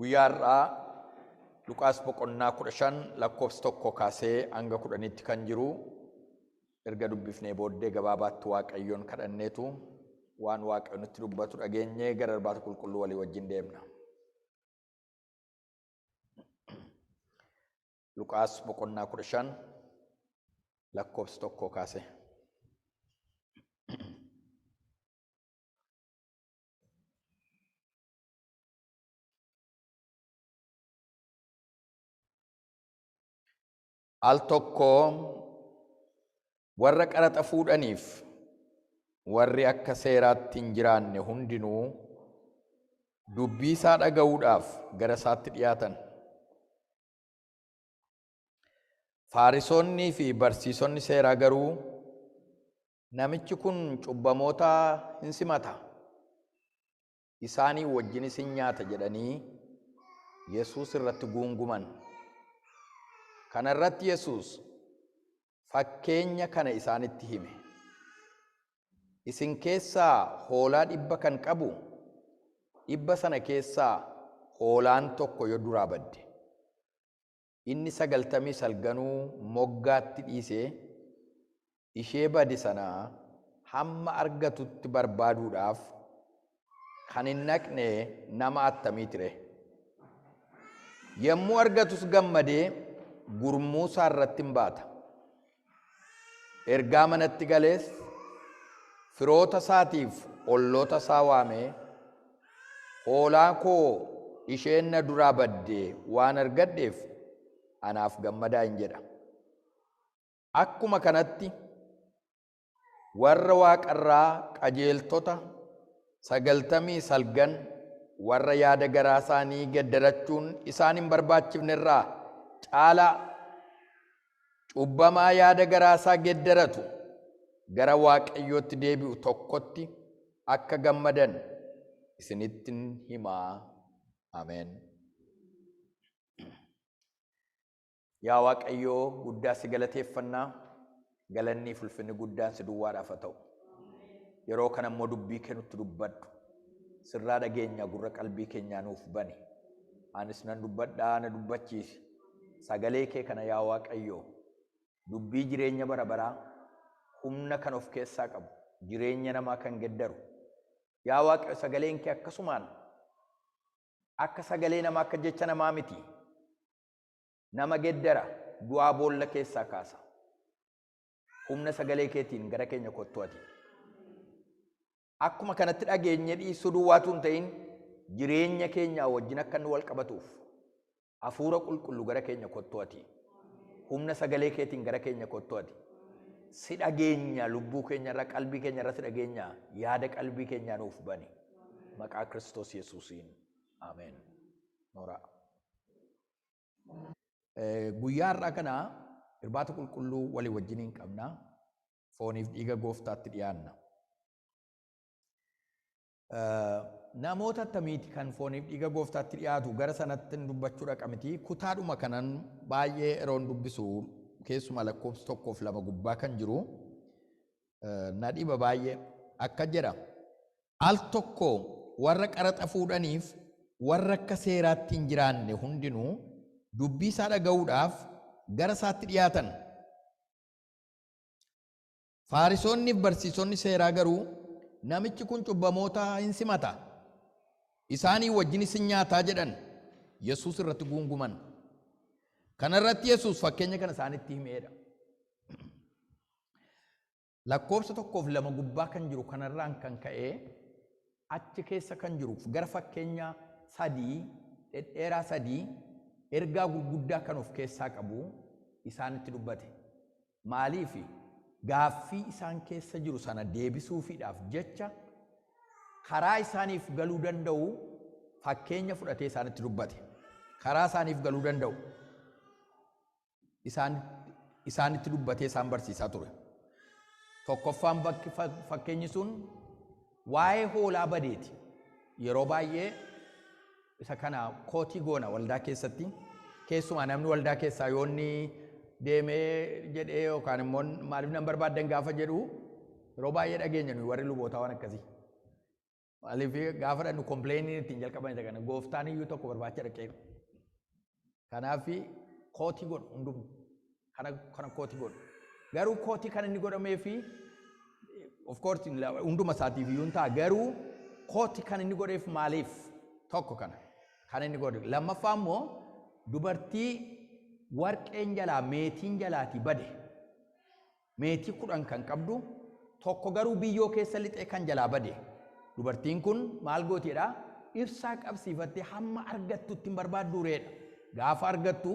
Guyyaa har'aa Luqaas boqonnaa 15 lakkoofsa 1 kaasee hanga 10tti kan jiru erga dubbifnee booddee gabaabaatti Waaqayyoon kadhanneetu waan Waaqayyo nutti dubbatu dhageenyee gara irbaata qulqulluu walii wajjin deemna. Luqaas boqonnaa 15 lakkoofsa 1 kaasee. Al tokko warra qaraxa fuudhaniif warri akka seeraatti hin jiraanne hundinuu dubbii isaa dhaga'uudhaaf gara isaatti dhiyaatan. Faarisoonnii fi barsiisonni seeraa garuu, Namichi kun cubbamoota hin simata, isaanii wajjinis hin nyaata jedhanii Yesuus irratti guunguman. Kana irratti Yesuus fakkeenya kana isaanitti hime. Isin keessaa hoolaa 100 kan qabu, 100 sana keessaa hoolaan tokko yoo duraa badde, inni 99nuu moggaatti dhiisee ishee bade sana hamma argatutti barbaaduudhaaf kan hin dhaqne nama attamiiti ree? Yommuu argatus gammadee gurmuu isaa irratti in baata. Ergaa manatti galees firoota isaatiif olloota isaa waamee, Hoolaa koo isheen na duraa badde waan argadheef anaaf gammadaa in jedha. Akkuma kanatti warra waaqarraa qajeeltota 99 warra yaada garaa isaanii geddarachuun isaan hin barbaachifne irraa caalaa cubbamaa yaada garaa isaa geddaratu gara Waaqayyootti deebi'u tokkotti akka gammadan isinittin himaa. Ameen. Yaa Waaqayyoo guddaa si galateeffannaa, galannii fi ulfinni guddaan si duwwaadhaaf haa ta'u. Yeroo kana immoo dubbii kee nutti dubbadhu. Sirraa dhageenya gurra qalbii keenyaa nuuf bani. Anis nan dubbadhaa na dubbachiisi. Sagalee kee kana yaa Waaqayyoo dubbii jireenya bara baraa humna kan of keessaa qabu jireenya namaa kan geddaru. Yaa Waaqayyo sagaleen kee akkasumaan akka sagalee namaa akka jecha namaa miti. Nama geddara, du'aa boolla keessaa kaasa. Humna sagalee keetiin gara keenya kottu ati. Akkuma kanatti dhageenye dhiisuu duwwaatu hin ta'in jireenya keenyaa wajjin akka inni wal qabatuuf hafuura qulqullu gara keenya kottu ati. Humna sagalee keetiin gara keenya kottu ati. Si dhageenya lubbuu keenyarra qalbii keenyarra si dhageenya yaada qalbii keenyaa nuuf bani. Maqaa Kiristoos Yesuusiin. Ameen. Nooraa. Guyyaa har'aa kana irbaata qulqulluu walii wajjiniin qabna. Fooniif dhiiga gooftaatti dhiyaanna. Namoota attamiiti kan fooniif dhiiga gooftaatti dhiyaatu gara sanatti dubbachuu dhaqa miti. Kutaadhuma kanan baay'ee yeroon dubbisu keessumaa lakkoofsa 1f 2 gubbaa kan jiru na dhiba baay'ee. Akka jedha. Al tokko warra qaraxa fuudhaniif warra akka seeraatti hin jiraanne hundinuu dubbii isaa dhaga'uudhaaf gara isaatti dhiyaatan. Faarisoonni fi barsiisonni seeraa garuu namichi kun cubbamoota hin simata, isaanii wajjinis hin nyaataa jedhan Yesuus irratti guunguman. Kana irratti Yesuus fakkeenya kana isaanitti himeedha. Lakkoofsa 1f 2 gubbaa kan jiru kanarraan kan ka'e achi keessa kan jiru gara fakkeenya sadii dhedheeraa sadii ergaa gurguddaa kan of keessaa qabu isaanitti dubbate. Maaliif gaaffii isaan keessa jiru sana deebisuufiidhaaf jecha karaa isaaniif galuu danda'u fakkeenya fudhatee isaanitti dubbate. Karaa isaaniif galuu danda'u. Isaanitti dubbatee isaan barsiisaa ture. Tokkoffaan bakki fakkeenyi sun waa'ee hoolaa badeeti. Yeroo baay'ee isa kana kootii goona waldaa keessatti. Keessumaa namni waldaa keessaa yoo inni deemee jedhee yookaan immoo maaliif nan barbaaddan gaafa jedhu yeroo baay'ee dhageenya nuyi warri lubootaa waan akkasii. Maaliif gaafa dhannu kompileeniin ittiin jalqaban isa kana gooftaan iyyuu tokko barbaacha dhaqee. Kanaaf kootii godhu hundumtu. Kana kootii godhu. Garuu kootii kan inni godhamee fi of course hunduma isaatiif iyyuu hin ta'a, garuu kootii kan inni godheef maaliif? Tokko kana kan inni godhe. Lammaffaa immoo dubartii warqeen jalaa meetiin jalaatii bade, meetii 10 kan qabdu, tokko garuu biyyoo keessa lixee kan jalaa bade. Dubartiin kun maal gootiidha? Ibsaa qabsiifattee hamma argattutti hin barbaaddu reedha. Gaafa argattu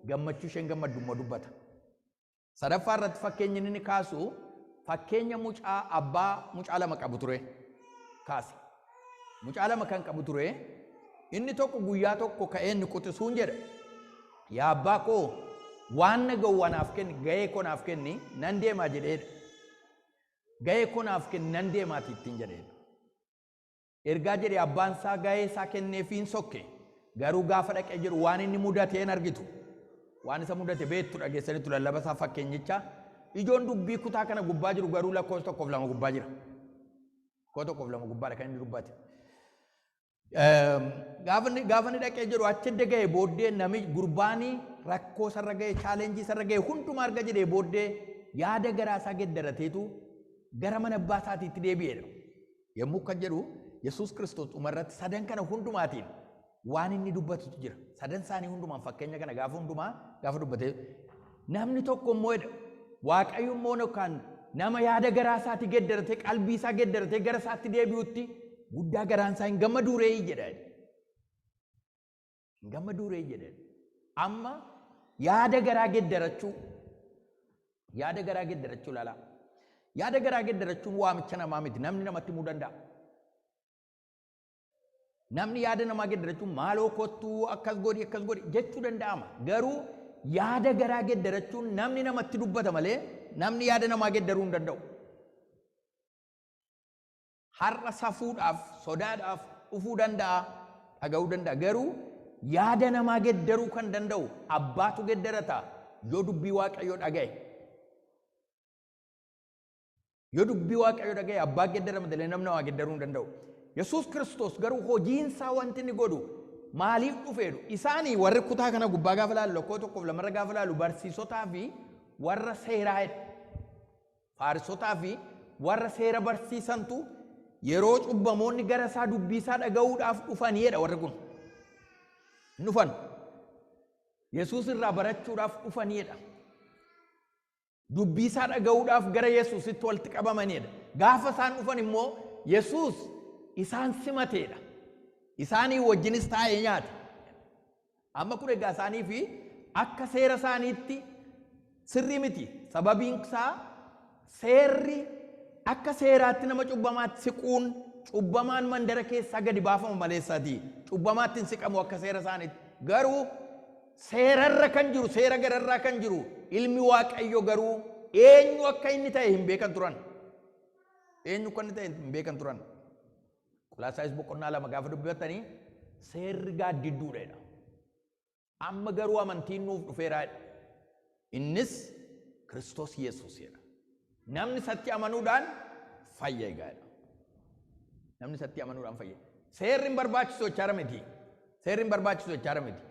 gammachuu isheen gammaddu immoo dubbata. Sadaffaa irratti fakkeenyi inni kaasu fakkeenya mucaa abbaa mucaa lama qabu ture kaase. Mucaa lama kan qabu ture, inni tokko guyyaa tokko ka'ee inni quxisuun jedha. Yaa abbaa koo, waan na ga'u anaaf kenni, ga'ee koo naaf kenni, nan deemaa jedheedha. Ga'ee koo naaf kenni, nan deemaati ittiin jedheedha. Ergaa jedhee abbaan isaa ga'ee isaa kenneefii hin sokke. Garuu gaafa dhaqee jedhu waan inni mudate hin argitu. Waan isa mudate beektu, dhageessanitu lallaba isaa fakkeenyicha. Ijoon dubbii kutaa kana gubbaa jiru garuu lakkoofsa 1 fi 2 gubbaa jira. Koo 1 fi 2 gubbaadha kan inni dubbate. Gaafa inni dhaqee jedhu achi edda ga'e booddee nami gurbaanii rakkoo sarra ga'e, chaalenjii sarra ga'e hundumaa arga jedhee booddee yaada garaa isaa geddarateetu gara mana abbaa isaatiitti deebi'eedha. Yommuu kan jedhu Yesuus Kiristoos dhumarratti sadan kana hundumaatiin waan inni dubbatutu jira. Sadan isaanii hundumaan fakkeenya kana gaafa hundumaa gaafa dubbate namni tokko immoo jedha Waaqayyo immoo yookaan nama yaada garaa isaatii geddaratee qalbii isaa geddaratee gara isaatti deebi'utti guddaa garaan isaa hin gammaduu ree jedha. Hin gammaduu ree jedha. Amma yaada garaa geddarachuu, yaada garaa geddarachuu ilaalaa. Yaada garaa geddarachuun waamicha namaa miti. Namni namatti himuu danda'a. Namni yaada namaa geddarachuun maaloo kottuu akkas godhi akkas godhi jechuu danda'ama. Garuu yaada garaa geddarachuun namni namatti dubbata malee namni yaada namaa geddaruu hin danda'u. Har'a safuudhaaf sodaadhaaf dhufuu danda'a, dhaga'uu danda'a. Garuu yaada namaa geddaruu kan danda'u abbaatu geddarata yoo dubbii Waaqayyoo dhaga'e. Yoo dubbii Waaqayyoo dhaga'e abbaa geddara malee namni namaa geddaruu hin danda'u. Yesuus Kiristoos garuu hojiinsaa wanti inni godhu maaliif dhufeedhu? Isaanii warri kutaa kana gubbaa gaafa laalu, lakkoo 1 fi 2rra gaafa laalu, barsiisotaa fi warra seeraa jedha. Faarisotaa fi warra seera barsiisantu yeroo cubbamoonni gara isaa dubbii isaa dhaga'uudhaaf dhufaniidha warri kun. Hin dhufan. Yesuus irraa barachuudhaaf dhufaniidha. Dubbii isaa dhaga'uudhaaf gara Yesuusitti walitti qabamanidha. Gaafa isaan dhufan immoo Yesuus isaan simateedha. Isaanii wajjinis taa'ee nyaate. Amma kun egaa isaanii fi akka seera isaaniitti sirrii miti. Sababiin isaa seerri akka seeraatti nama cubbamaatti siquun cubbamaan mandara keessaa gadi baafama maleessaati. Cubbamaatti hin siqamu akka seera isaaniitti. Garuu seerarra kan jiru, seera gararraa kan jiru ilmi Waaqayyo garuu eenyu akka inni ta'e hin beekan turan. Eenyu akka inni ta'e hin beekan turan. Qolaasaayis boqonnaa 2 gaafa dubbatanii seerri gaaddidduudha jedha. Amma garuu amantiin nuuf dhufeera jedha. Innis Kiristoos Yesuus jedha. Namni isatti amanuudhaan fayya egaa jedha. Namni isatti amanuudhaan fayya. Seerri hin barbaachisu jechaara miti. Seerri hin barbaachisu jechaara miti.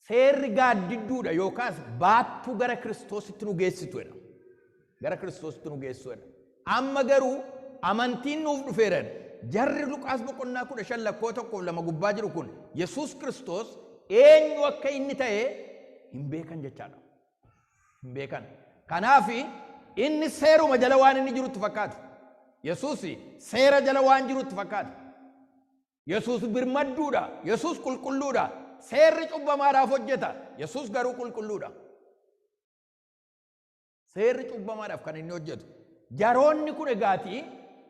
Seerri gaaddidduudha yookaas baattuu gara Kiristoositti nu geessitu jedha. Gara Kiristoositti nu geessu jedha. Amma garuu amantiin nuuf dhufeera jedha. Jarri Luqaas boqonnaa 15 lakkoo 1 fi 2 gubbaa jiru kun Yesuus Kiristoos eenyu akka inni ta'e hin beekan jechaadha. Hin beekan. Kanaaf inni seeruma jala waan inni jirutti fakkaata. Yesuus seera jala waan jirutti fakkaata. Yesuus birmadduudha. Yesuus qulqulluudha. Seerri cubbamaadhaaf hojjeta. Yesuus garuu qulqulluudha. Seerri cubbamaadhaaf kan inni hojjetu. Jaroonni kun egaati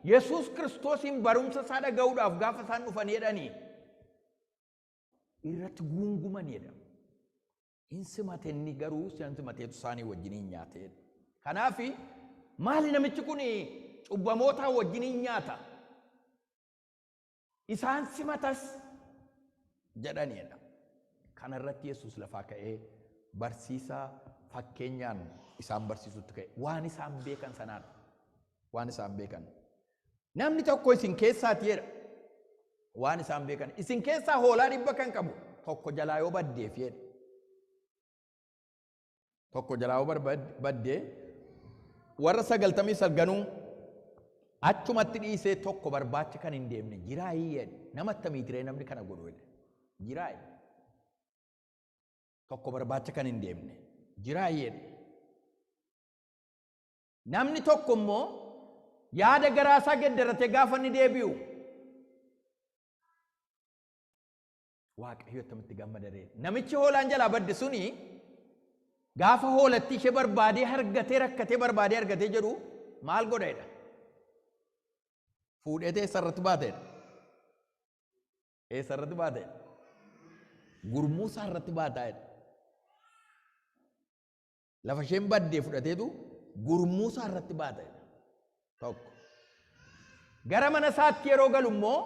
Yesuus Kiristoosiin barumsa isaa dhaga'uudhaaf gaafa isaan dhufanii jedhanii irratti guungumanii jedha. Hin simate inni garuu isaan simateetu isaanii wajjiniin nyaate. Kanaaf maali namichi kun cubbamootaa wajjiniin nyaata? Isaan simatas jedhaniidha. Kanarratti Yesuus lafaa ka'ee barsiisaa fakkeenyaan isaan barsiisutti ka'e. Waan isaan beekan sanaan. Waan isaan beekan. Namni tokko isin keessaati jedha. Waan isaan beekan. Isin keessaa hoolaa 100 kan qabu tokko jalaa yoo baddeef jedha. Tokko jalaa yoo baddee warra 99 achumatti dhiisee tokko barbaacha kan hin deemne jiraayii jedhe. Nama attamiitiree namni kana godhu jedhe. Jiraayii. Tokko barbaacha kan hin deemne jiraayii jedhe. Namni tokko immoo yaada garaasaa geddaratee gaafa inni deebi'u Waaqayyo attamitti gammadaree. Namichi hoolaan jalaa badde suni gaafa hoolatti ishee barbaadee argatee rakkatee barbaadee argatee jedhu maal godha jedha. Fuudhee eessarratti baateedha. Eessarratti baateedha. Gurmuu isaarratti baataa jedha. Lafa isheen baddee fudhateetu gurmuu isaarratti baata jedha. Tokko. Gara mana isaatti yeroo galu immoo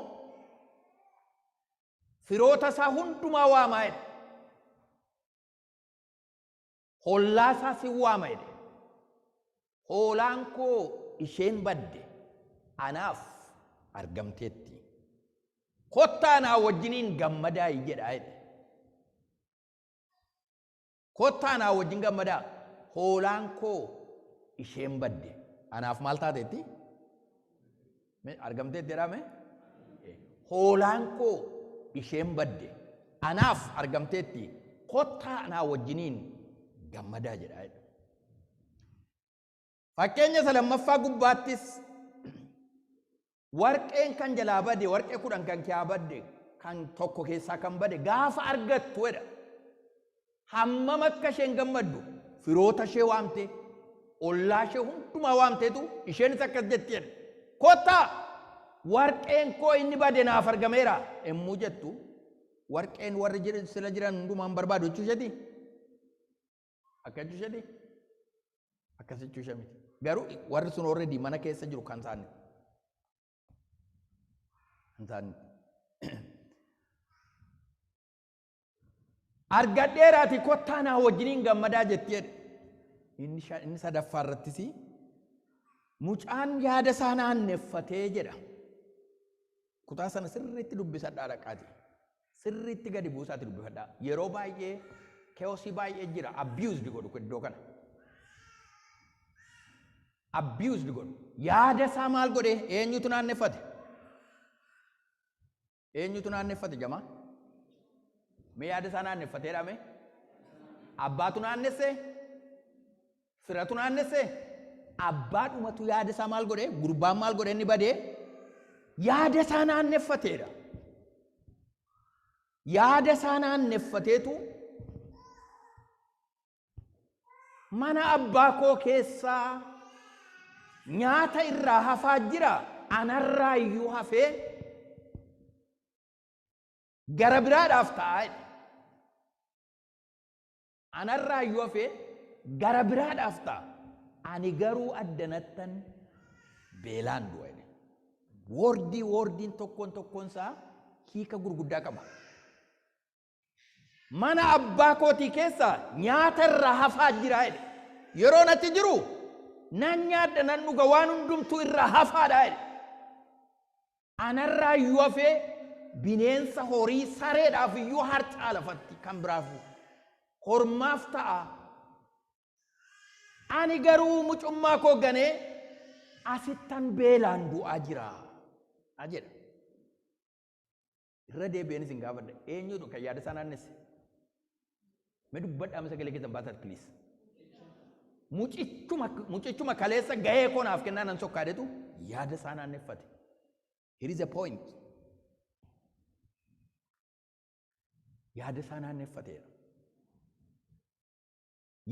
firoota isaa hundumaa waamaa jedha. Hollaa isaa si waama jedhe. Hoolaan koo isheen badde anaaf argamteetti. Kottaa anaa wajjiniin gammadaa jedha jedhe. Kottaa anaa wajjin gammadaa. Hoolaan koo isheen badde anaaf maal taateetti? Argamteetti jedhame? Hoolaan koo isheen badde anaaf argamteetti. Kottaa anaa wajjiniin gammadaa jedha jedhe. Fakkeenya isa lammaffaa gubbaattis warqeen kan jalaa bade, warqee 10 kan keessaa badde, kan tokko keessaa kan bade gaafa argattu jedha. Hammam akka isheen gammaddu firoota ishee waamte, ollaa ishee hundumaa waamteetu isheenis akkas jetti jedha. Kottaa warqeen koo inni bade naaf argameera yommuu jettu warqeen warri sila jiran hundumaan barbaadu jechuu isheeti? Akka jechuu isheeti? Akkas jechuu ishee miti. Garuu warri sun already mana keessa jiru kan isaanii. Kan isaanii. Argadheeraati kottaa naa wajjiniin gammadaa jetti jedhe. Inni sadaffaa irrattis mucaan yaada isaa naanneffatee jedha. Kutaa sana sirriitti dubbisadhaa dhaqaati. Sirriitti gadi buusaati dubbifadhaa. Yeroo baay'ee keosii baay'ee jira. Abused godhu iddoo kana. Abused godhu. Yaada isaa maal godhe? Eenyutu naanneffate? Eenyutu naanneffate jamaa? Mee yaada isaa naanneffateedha mee? Abbaatu naannesse? Firatu naannesse? Abbaadhumatu yaada isaa maal godhe? Gurbaan maal godhe inni badee? Yaada isaa naanneffateedha. Yaada isaa naanneffateetu mana abbaa koo keessaa nyaata irraa hafaa jira, anarraa iyyuu hafee gara biraadhaaf ta'a jedhe. Anarraa iyyuu hafee gara biraadhaaf ta'a. Ani garuu addanattan beelaan du'a jedhe. Woordiin tokkoon tokkoon isaa hiika gurguddaa qaba. Mana abbaa kootii keessa nyaata irraa hafaa jira jedhe. Yeroo natti jiru nan nyaadha nan dhuga waan hundumtuu irraa hafaadha jedhe. Anarraa iyyuu hafee bineensa horii sareedhaaf iyyuu harcaa lafatti kan biraaf hormaaf ta'a. Ani garuu mucummaa koo ganee asittan beelaan du'aa jira jedha. Irra deebi'een isin gaafadha. Eenyutu kan yaada isaa naannesse? Mee dubbadhaa sagalee keessan baasaa please. Mucichuma kaleessa gahee koo naaf kennaa nan sokkaadetu yaada isaa naanneffate. Here is a point. Yaada isaa naanneffateera.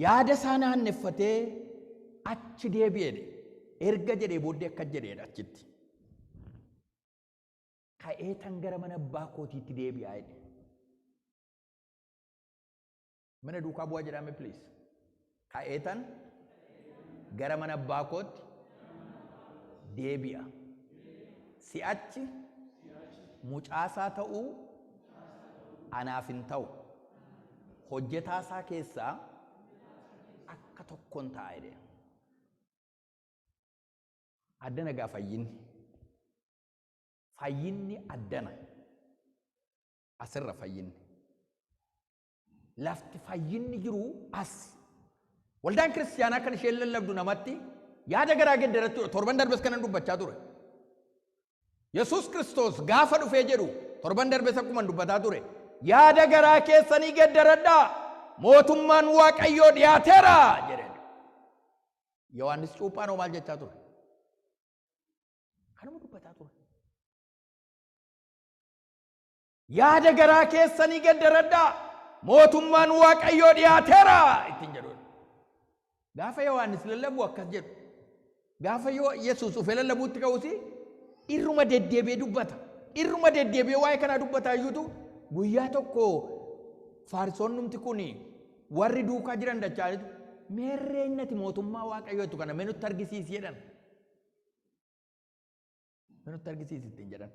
Yaada isaa naanneffatee achi deebi'eedha. Erga jedhee booddee akka jedheedha achitti. Ka'ee tan gara mana abbaa kootiitti deebi'aa jedhe. Mana duukaa bu'aa jedhame please. Ka'ee tan gara mana abbaa kootti deebi'a. Si'achi mucaasaa ta'uu anaaf hin ta'u. Hojjetaasaa keessaa akka tokkoon ta'a jedhe. Adda nagaa fayyinni. Fayyinni addana. Asirra fayyinni. Lafti fayyinni jiru as. Waldaan kiristiyaanaa kan isheen lallabdu namatti yaada garaa geddarachuu torban darbes kanan dubbachaa ture. Yesuus Kiristoos gaafa dhufee jedhu torban darbes akkuma dubbataa ture. Yaada garaa keessanii geddaradhaa, mootummaan Waaqayyoo dhiyaateera jedheen. Yohaannis Cuuphaan hoo maal jechaa ture? Kanuma dubbataa ture. Yaada garaa keessanii geddaradhaa, mootummaan Waaqayyoo dhiyaateera ittiin jedhu. Gaafa Yohaannis lallabu akkas jedhu. Gaafa yoo Yesuus dhufee lallabuutti ka'us irruma deddeebi'ee dubbata. Irruma deddeebi'ee waa'ee kanaa dubbataa iyyuutu guyyaa tokko Faarisoonnumti kun warri duukaa jiran dacha'anitu meerreen nati mootummaa Waaqayyoo jettu kana mee nutti argisiisi jedhan. Mee nutti argisiisi ittiin jedhan.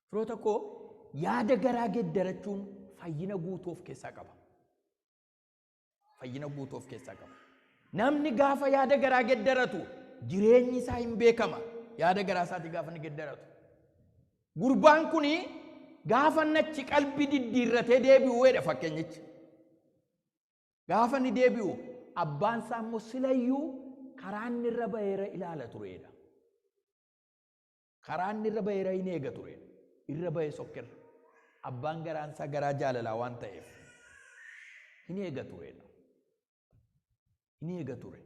Firoota koo, yaada garaa geddarachuun fayyina guutuu of keessaa qaba. Fayyina guutuu of keessaa qaba. Namni gaafa yaada garaa geddaratu jireenyi isaa hin beekama. Yaada garaa isaatii gaafa inni geddaratu. Gurbaan kun gaafa nachi qalbii diddiirratee deebi'u jedha fakkeenyichi. Gaafa inni deebi'u abbaan isaa immoo silayyuu karaa inni irra baheera ilaala tureedha. Karaa inni irra baheera hin eega tureedha. Irra bahee sokkerra. Abbaan garaan isaa garaa jaalalaa waan ta'eef hin eega tureedha. Hin eega ture.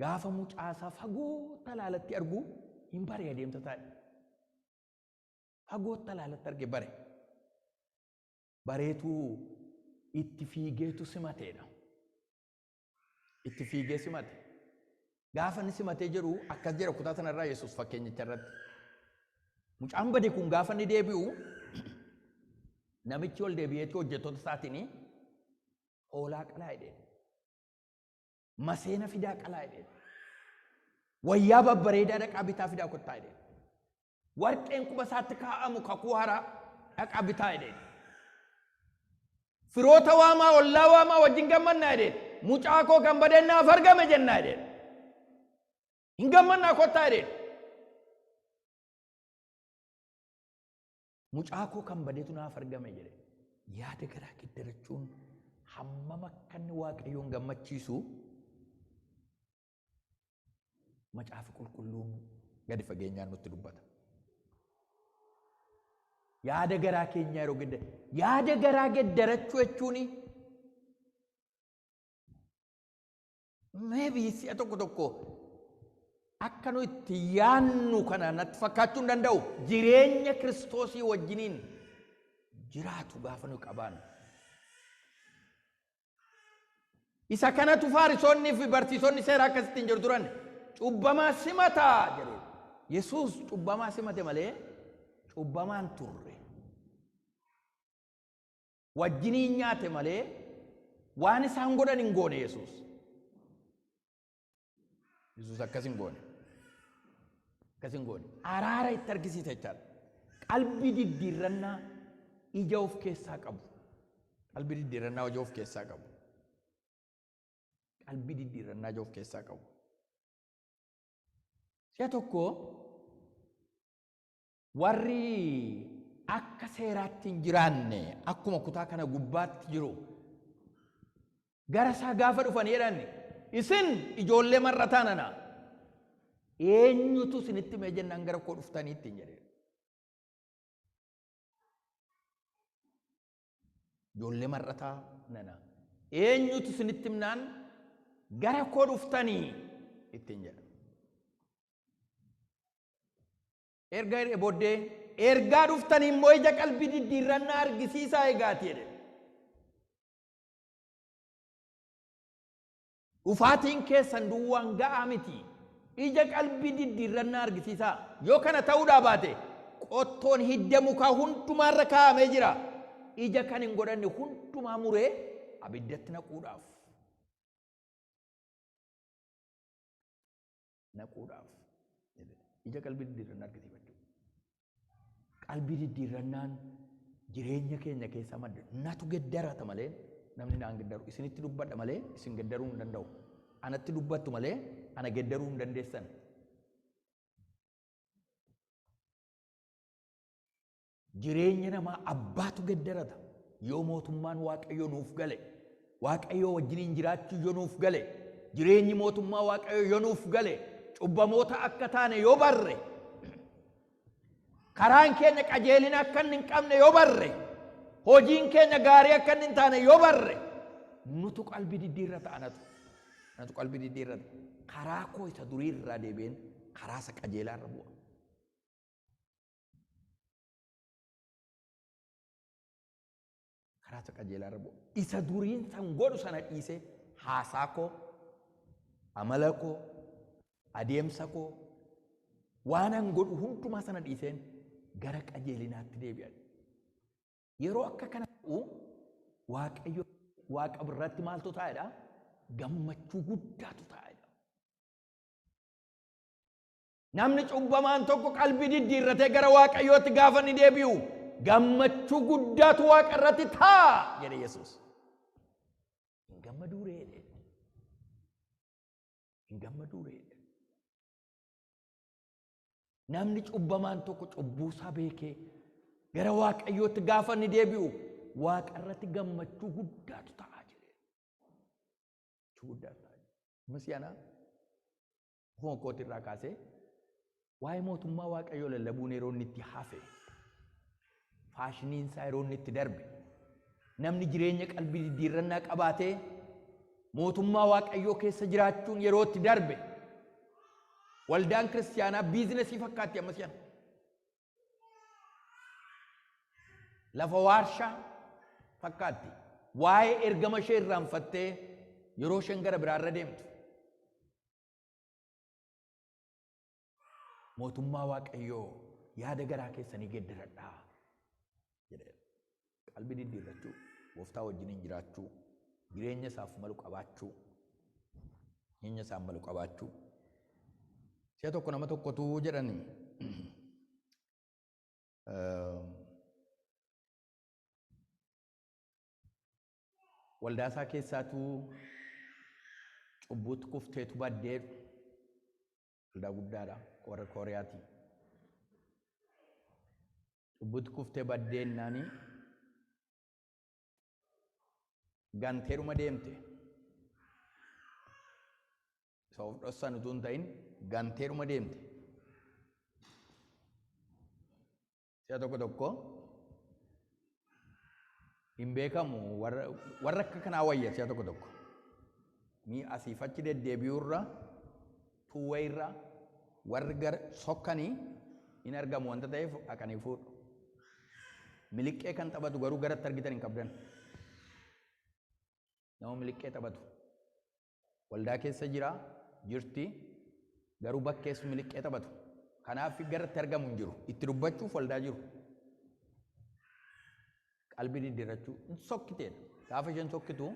Gaafa mucaasaa fagoo talaalatti argu hin bare adeemsa taa'e. Fagoo talaalatti arge bare. Bareetuu itti fiigeetu simateedha. Itti fiigee simate. Gaafa inni simatee jedhu akkas jedha kutaa sanarraa Yesuus fakkeenyicha irratti. Mucaan bade kun gaafa inni deebi'u namichi ol deebi'eetu hojjettoota isaatiin hoolaa qalaa jedheen. Maseena fidaa qalaa jedheen. Wayyaa babbareedaa dhaqaa bitaa fidaa kottaa jedheen. Warqeen quba isaatti kaa'amu kakuu haaraa dhaqaa bitaa jedheen. Firoota waamaa, ollaa waamaa, wajjin gammannaa jedheen. Mucaa koo kan badeen naaf argame jennaa jedheen. Hin gammannaa kottaa jedheen. Mucaa koo kan badeetu naaf argame jedhe. Yaada garaa geddarachuun hammam akka inni Waaqayyoon gammachiisu Macaafa Qulqulluun gadi fageenyaan nutti dubbata. Yaada garaa keenyaa yeroo geddar yaada garaa geddarachuu jechuun maybe si'a tokko tokko akka nu itti yaannu kana natti fakkaachuu hin danda'u. Jireenya Kiristoosii wajjiniin jiraatu gaafa nu qabaannu. Isa kanatu Faarisoonnii fi barsiisonni seeraa akkasittiin jiru turan. Cubbamaa simataa jedhu. Yesuus cubbamaa simate malee cubbamaan turre. Wajjiniin nyaate malee waan isaan godhan hin goone Yesuus. Yesuus akkas hin goone. Akkas hin goone. Araara itti argisiisa jechaadha. Qalbii diddiirrannaa ija of keessaa qabu. Qalbii diddiirrannaa ija of keessaa qabu. Qalbii diddiirrannaa ija of keessaa qabu. Si'a tokko warri akka seeraatti hin jiraanne akkuma kutaa kana gubbaatti jiru gara isaa gaafa dhufan jedhan, isin ijoollee mar'ataa nana, eenyutu isinitti himee jennaan gara koo dhuftanii ittiin jedhe. Ijoollee mar'ataa nana, eenyutu isinitti himnaan gara koo dhuftanii ittiin jedha. Erga jedhee booddee ergaa dhuftanii immoo ija qalbii diddiirrannaa argisiisaa egaati jedhe. Dhufaatiin keessan duwwaan ga'aa miti. Ija qalbii diddiirrannaa argisiisaa. Yoo kana ta'uudhaa baate qottoon hidda mukaa hundumaarra kaa'amee jira. Ija kan hin godhanne hundumaa muree abiddatti naquudhaaf. Naquudhaaf. Ija qalbii diddiirrannaa argisiifachuu. Qalbii diddiirrannaan jireenya keenya keessaa madda. Natu geddarata malee namni naan geddaru. Isinitti dubbadha malee isin geddaruu hin danda'u. Anatti dubbattu malee ana geddaruu hin dandeessan. Jireenya namaa abbaatu geddarata. Yoo mootummaan Waaqayyoo nuuf gale, Waaqayyoo wajjiniin jiraachuu yoo nuuf gale, jireenyi mootummaa Waaqayyoo yoo nuuf gale, cubbamoota akka taane yoo barre, karaan keenya qajeelina akka inni hin qabne yoo barre, hojiin keenya gaarii akka inni hin taane yoo barre, nutu qalbii diddiirrata anatu. Anatu qalbii diddiirrata. Karaa koo isa durii irraa deebi'een karaa isa qajeelaa irra bu'a. Karaa isa qajeelaa irra bu'a. Isa duriin san godhu sana dhiisee haasaa koo, amala koo, adeemsa koo, waan an godhu hundumaa sana dhiiseen gara qajeelinaatti deebi'an. Yeroo akka kana ta'u Waaqayyo Waaqa biratti maaltu taa'edha? Gammachuu guddaatu taa'edha. Namni cubbamaan tokko qalbii diddiirratee gara Waaqayyootti gaafa inni deebi'u gammachuu guddaatu Waaqa irratti ta'a jedhe Yesuus. Hin gammaduu ree jedhe. Hin gammaduu ree jedhe. Namni cubbamaan tokko cubbuusaa beekee gara Waaqayyootti gaafa inni deebi'u Waaqa irratti gammachuu guddaatu ta'a jedhe. Gammachuu guddaatu ta'a. Masiyaanaa ofuma kootii irraa kaasee waa'ee mootummaa Waaqayyoo lallabuun yeroo inni itti hafe, faashiniin isaa yeroo inni itti darbe, namni jireenya qalbii diddiirrannaa qabaatee mootummaa Waaqayyoo keessa jiraachuun yeroo itti darbe, waldaan kiristiyaanaa biizinasii fakkaatti ammas yana. Lafa waarshaa fakkaatti. Waa'ee ergama ishee irraanfattee yeroo isheen gara biraarra deemtu. Mootummaa Waaqayyoo yaada garaa keessanii geeddaradhaa jedheera. Qalbii diddiirrachuu, gooftaa wajjiniin jiraachuu, jireenya isaaf malu qabaachuu, jireenya isaaf malu qabaachuu. Si'a tokko nama tokkotu jedhani waldaa isaa keessaatu cubbuutti kufteetu baddee waldaa guddaadha warra Kooriyaati. Cubbuutti kuftee baddeennaani ganteedhuma deemte. Isa of dhossan utuu hin ta'in ganteedhuma deemte. Si'a tokko tokko hin beekamu warra akka kanaa wayya si'a tokko tokko. Mii asiif achi deddeebi'uurra tuuwayirra warri gara sokkanii hin argamu wanta ta'eef dhaqanii fuudhu. Miliqqee kan taphatu garuu garatti argitan hin qabdan. Nama miliqqee taphatu. Waldaa keessa jira, jirti, garuu bakkeessu miliqqee taphatu. Kanaaf garatti argamu hin jiru. Itti dubbachuuf waldaa jiru. Qalbii diddiirrachuu hin sokkiteedha. Gaafa isheen sokkitu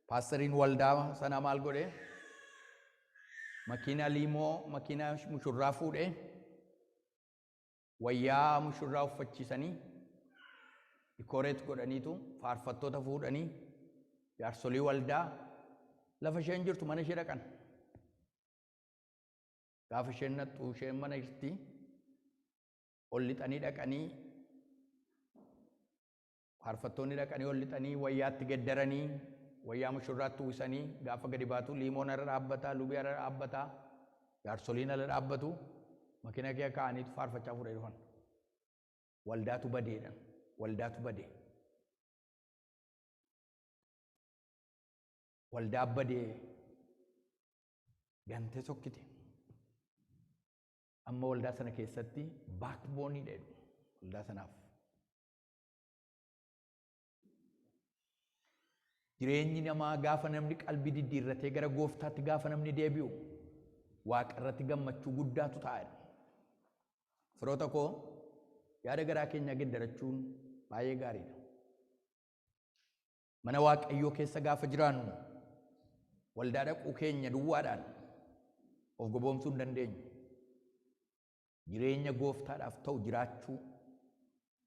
paastariin waldaa sanaa maal godhe? Makiinaa liimoo, makiinaa mushurraa fuudhee wayyaa mushurraa uffachiisanii dikooreet godhaniitu faarfattoota fuudhanii jaarsolii waldaa lafa isheen jirtu mana ishee dhaqan. Gaafa isheen naqxu isheen mana jirti ol lixanii dhaqanii faarfattoonni dhaqanii ol lixanii wayyaatti geddaranii wayyaa mushurraatti uwwisanii gaafa gadi baatu liimoon ala dhaabbata, lubii ala dhaabbata, jaarsoliin ala dhaabbatu makiina kee kaa'aniitu faarfachaa fuudhee dhufan. Waldaatu badeedhan. Waldaatu badee. Waldaa badee gantee sokkite. Amma waldaa sana keessatti baakboonii dha jedhu waldaa sanaaf. Jireenyi namaa gaafa namni qalbii diddiirratee gara gooftaatti gaafa namni deebi'u waaqa irratti gammachuu guddaatu ta'a. Firoota koo yaada garaa keenyaa geddarachuun baay'ee gaariidha. Mana Waaqayyoo keessa gaafa jiraannu waldaa dhaquu keenya duwwaadhaan of goboomsuu hin dandeenyu. Jireenya gooftaadhaaf ta'u jiraachuu,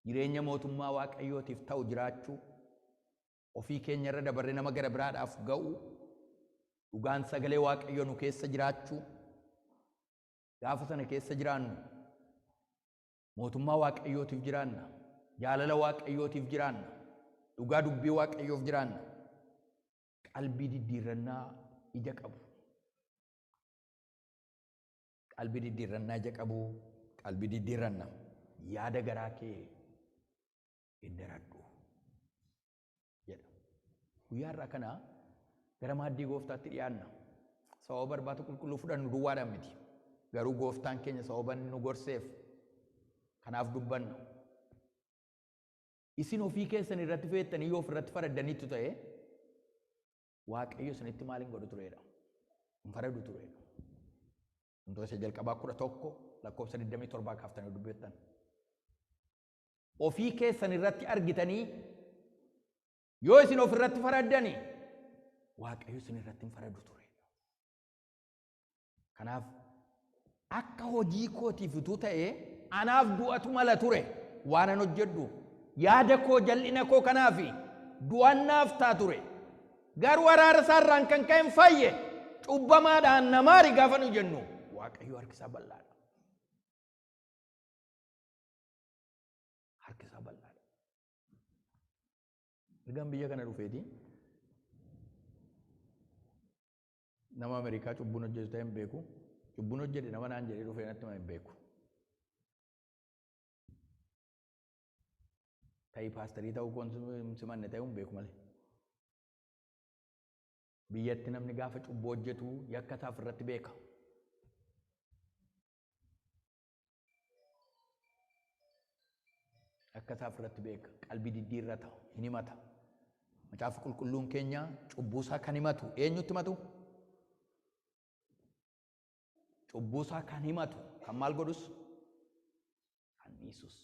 jireenya mootummaa Waaqayyootiif ta'u jiraachuu, ofii keenya irra dabarree nama gara biraadhaaf ga'uu, dhugaan sagalee Waaqayyoo nu keessa jiraachuu, gaafa sana keessa jiraannu mootummaa Waaqayyootiif jiraanna. Jaalala Waaqayyootiif jiraanna. Dhugaa dubbii Waaqayyoof jiraanna. Qalbii diddiirrannaa ija qabu. Qalbii diddiirrannaa ija qabu. Qalbii diddiirrannaa. Yaada garaa kee geddaradhu jedha. Guyyaa har'aa kana gara maaddii gooftaatti dhiyaanna. Sababa barbaata qulqulluu fudhannu duwwaadhaan miti. Garuu gooftaan keenya sababa inni nu gorseef kanaaf dubbanna. Isin ofii keessan irratti feettanii yoo ofirratti faraddaniittu ta'e Waaqayyo isinitti maal hin godhu tureedha? Hin faradu tureedha. Wantoota isa jalqabaa 11 lakkoofsa 27 kaaftanii dubbiftan. Ofii keessan irratti argitanii yoo isin ofirratti faraddanii Waaqayyo isin irratti hin faradu tureedha. Kanaaf akka hojii kootiif utuu ta'ee anaaf du'atu mala ture waanan hojjedhu yaada koo jal'ina koo kanaaf du'annaaf ta'a ture. Garuu araara isaarraan kan ka'e hin fayye cubbamaadhaan namaari gaafa nu jennu Waaqayyo harki isaa bal'aadha. Harki isaa bal'aadha. Ergaan biyya kana dhufeeti nama Ameerikaa cubbuun hojjetu ta'e hin beeku. Cubbuun hojjete nama naan jedhee dhufee natti hima hin beeku. Ta'ii paasterii ta'uu koon simanne ta'uu hin beeku malee. Biyyatti namni gaafa cubbuu hojjetu yakka isaaf irratti beeka. Yakka isaaf irratti beeka. Qalbii diddiirrata, hin himata. Macaafa qulqulluun keenya cubbuu isaa kan himatu eenyutti himatu? Cubbuu isaa kan himatu kan maal godhus? Kan dhiisus.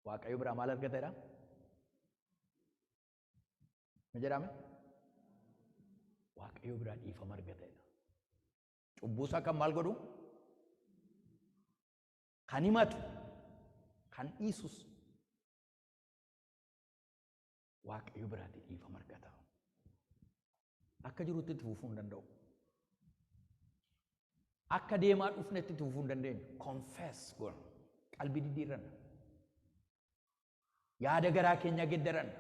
Waaqayyo biraa maal argateera? Ma jedhame? Waaqayyo biraa dhiifama argateera. Cubbuu isaa kan maal godhu? Kan himatu, kan dhiisus. Waaqayyo biraatti dhiifama argata. Akka jirutti itti fufuu hin danda'u. Akka deemaa dhufnetti itti fufuu hin dandeenyu. Confess goona. Qalbii diddiirranna. Yaada garaa keenya geddaranna.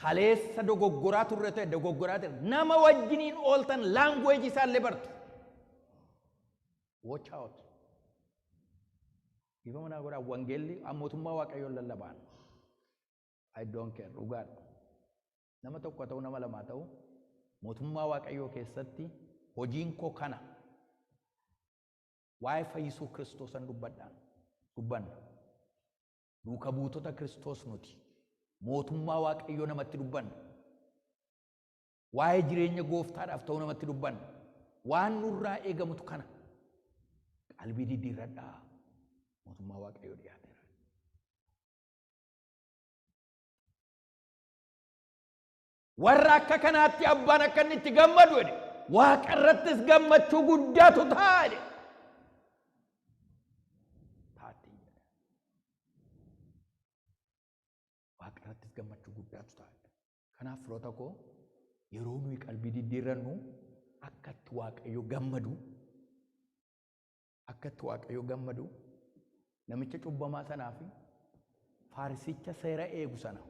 Kaleessa dogoggoraa turre ta'e dogoggoraa ta'e nama wajjiniin ooltan laanguweejii isaallee bartu. Watch out. Dhiifama naa godhaa wangeelli mootummaa Waaqayyoon lallabaan. I don't care dhugaadha. Nama tokko ta'u nama lamaa ta'u mootummaa Waaqayyoo keessatti hojiin koo kana. Waa'ee fayyisuu Kiristoosan dubbadhaan dubbanna. Duuka buutota Kiristoos nuti. Mootummaa Waaqayyoo namatti dubbanna. Waa'ee jireenya gooftaadhaaf ta'uu namatti dubbanna. Waan nurraa eegamutu kana. Qalbii diddiirradhaa. Mootummaa Waaqayyoo dhiyaateera. Warra akka kanaatti abbaan akka inni itti gammadu jedhe. Waaqa irrattis gammachuu guddaatu ta'a jedhe. Taatti jedhe. Waaqa irrattis gammachuu guddaatu ta'a jedhe. Kanaaf firoota koo yeroo nuyi qalbii diddiirrannu akka itti Waaqayyo gammadu akka itti Waaqayyo gammadu namicha cubbamaa sanaa fi faarisicha seera eegu sana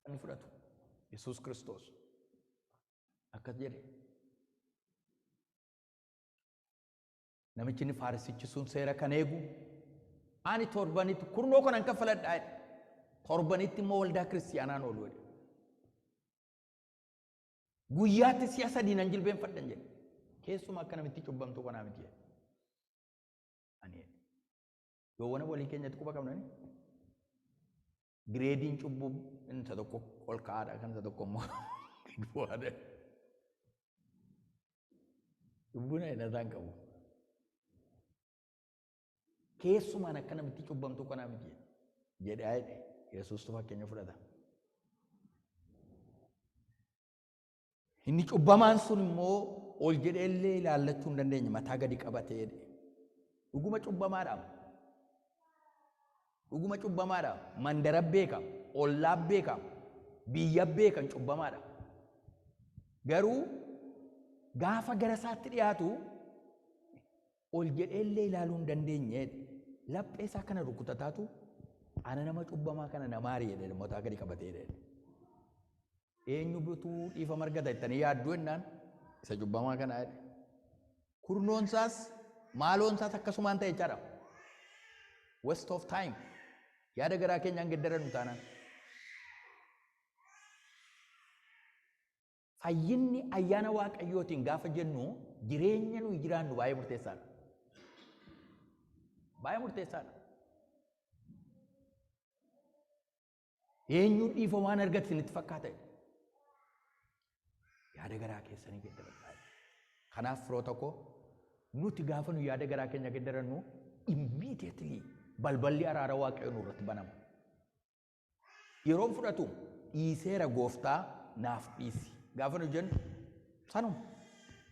inni fudhatu Yesuus Kiristoos akkas jedhe. Namichi inni faarisichi sun seera kan eegu ani torbanitti kurnoo kanan kaffaladhaa jedhe. Torbanitti immoo waldaa kiristiyaanaan oolu jedhe. Guyyaatti si'a sadii nan jilbeenfadhan jedhe. Keessumaa akka namitti cubbamtuu kanaa miti jedhe. Ani jedhe. Yoowwana walii keenyatti quba qabnani. Gireediin cubbuu isa tokko ol ka'aadha kan isa tokko immoo gad bu'aadha. Cubbuun hidhataa hin qabu. Keessumaan akka namitti cubbamtuu kanaa miti jedhaa jedhe Yesuustu fakkeenya fudhata. Inni cubbamaan sun immoo ol jedhee illee ilaallachuu hin dandeenye mataa gadi qabatee jedhe. Dhuguma cubbamaadha. Dhuguma cubbamaadha. Mandara beeka, ollaa beeka, biyya beekan cubbamaadha. Garuu Gaafa gara isaatti dhiyaatu ol jedheellee ilaaluu hin dandeenye. Laphee isaa kana rukutataatu ana nama cubbamaa kana namaari jedhe mataa gadi qabatee jedhe. Eenyu bituu dhiifama argata jettanii yaadduu jennaan isa cubbamaa kana jedhe. Kurnoonsaas maaloonsaas akkasumaan ta'e jechaadha. Waste of time. Yaada garaa keenyaan geddarannu taanaan. Fayyinni ayyaana Waaqayyootiin gaafa jennu jireenya nuyi jiraannu baay'ee murteessaadha. Baay'ee murteessaadha. Eenyu dhiifama waan argate isinitti fakkaata? Yaada garaa keessanii geddaradhaa. Kanaaf firoota koo nuti gaafa nu yaada garaa keenya geddarannu immediately balballi araara Waaqayyoo nurratti banama. Yeroon fudhatu dhiiseera gooftaa naaf dhiisi. Gaafa nu jennu sanuma.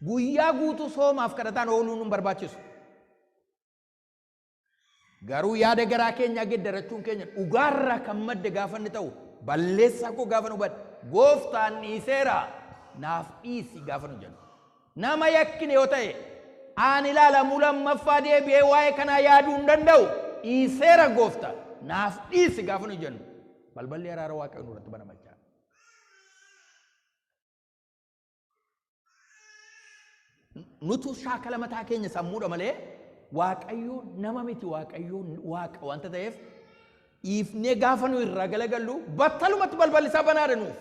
Guyyaa guutuu soomaaf kadhataan ooluun nu barbaachisu. Garuu yaada garaa keenyaa geddarachuun keenya dhugaarraa kan madde gaafa inni ta'u balleessaa koo gaafa nu hubadhe gooftaan dhiiseera naaf dhiisi gaafa nu jennu. Nama yakkine yoo ta'e aan ilaalamuu lammaffaa deebi'ee waa'ee kanaa yaaduu hin danda'u dhiiseera gooftaa naaf dhiisi gaafa nu jennu balballi araara Waaqayyoo nurratti banama jechaadha. Nutu shaakala mataa keenya sammuudha malee Waaqayyo nama miti, Waaqayyo Waaqa wanta ta'eef dhiifnee gaafa nu irraa galagallu battalumatti balballi isaa banaadha nuuf.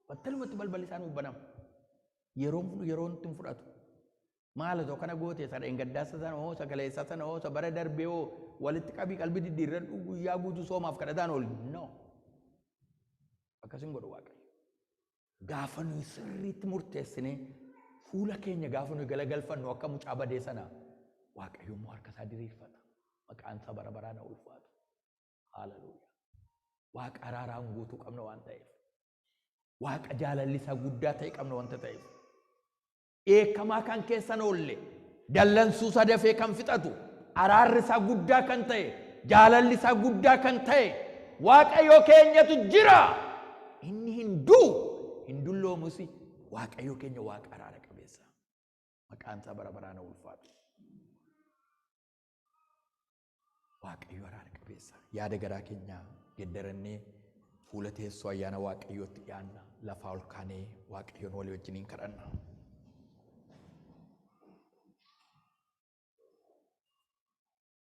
Battalumatti balballi isaa nuuf banama. Yeroon nutti hin fudhatu. Maal otoo kana goote isa dheengaddaasa sana hoo isa kaleessaa sana hoo isa bara darbee hoo walitti qabii qalbii diddiirradhu guyyaa guutuu soomaaf kadhataan ooli. No. Akkasin godhu Waaqayyo. Gaafa nuyi sirriitti murteessinee fuula keenya gaafa nuyi galagalfannu akka mucaa badee sana Waaqayyo immoo harka isaa diriirfata. Maqaan isaa bara baraan haa ulfaatu. Haaleluyyaa. Waaqa araaraan guutuu qabna waan ta'eef. Waaqa jaalalli isaa guddaa ta'e qabna wanta ta'eef. Dheekkamaa kan keessan oolle dallansuu isaa dafee kan fixatu araarri isaa guddaa kan ta'e jaalalli isaa guddaa kan ta'e Waaqayyo keenyatu jira. Inni hin du'u hin dulloomus. Waaqayyo keenya Waaqa araara qabeessa. Maqaan isaa bara baraan haa ulfaatu. Waaqayyo araara qabeessa. Yaada garaa keenyaa geddarannee fuula teessoo ayyaana Waaqayyootti dhiyaanna. Lafaa ol kaanee Waaqayyoon walii wajjiniin kadhanna.